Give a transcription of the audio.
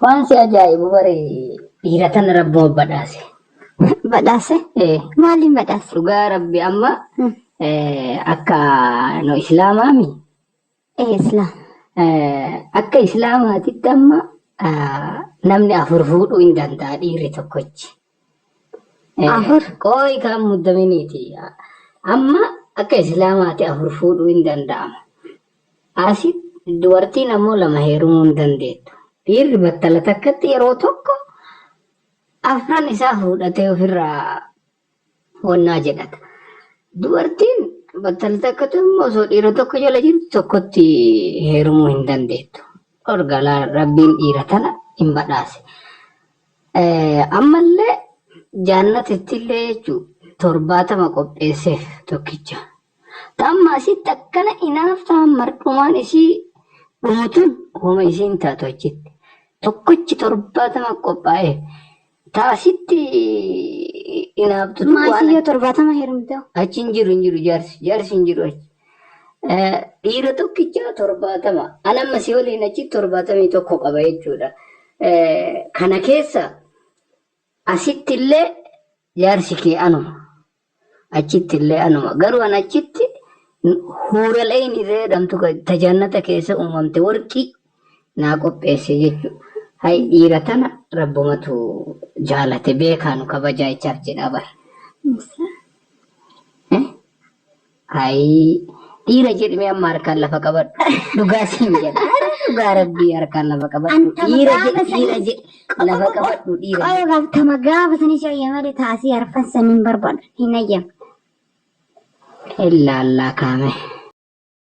Waan si ajaa'ibu bare dhiira tana rabbuma badhaase. Badhaase? Eh, Maaliin badhaase? Dhugaa rabbi amma akka nu islaamaami. Eh, Islaam. Akka islaamaatitti amma namni afur fuudhuu hin danda'a dhiirri tokkochi. Afur? Qooyi kaan muddaminiiti. Amma akka islaamaati afur fuudhuu hin danda'ama. Asi dubartiin ammoo lama heerumuu hin dandeettu. Dhiirri battala takkatti yeroo tokko afran isaa fuudhatee ofirraa wannaa jedhata. Dubartiin battala takkatti immoo osoo dhiira tokko jala jirtu tokkotti heerumuu hin dandeettu. Dhorgalaa rabbiin dhiira tana hin badhaase. Ammallee jaannatitti illee jechuun 70 qopheesseef tokkicha. Amma asitti akkana inaaftaan marxumaan isii dhumutun homa isiin taatu achitti. Tokkichi 70 qophaa'e. Ta asitti inaaftutu Maa waan isii yoo 70 heerumte hoo? Achi hin jiru hin jiru jaarsi jaarsi hin jiru achi. Dhiira tokkicha 70. An amma si waliin achi 71 qaba jechuudha. Kana keessa asitti illee jaarsi kee anuma. Achitti illee anuma. Garuu an achitti huural eyni jedhamtu ta jannata keessa uumamte warqii naa qopheesse jechuudha. Hay dhiira tana rabbumatu jaalate beekaa nu kabajaa jechaaf jedhaa bara. Eh? Ayii dhiira jedhime amma harkaan lafa qabadhu. Dhugaa siin jedha. Dhugaa rabbii harkaan lafa qabadhu. Anta Dhiira gaafa jedhi dhiira sanii jedhi lafa qabadhu dhiira Qoyo jedhi. gaaf tama gaafa sanii si ayya malee taasii arfan sanii hin barbaadu hin ayyamu. Illaallaa kaame.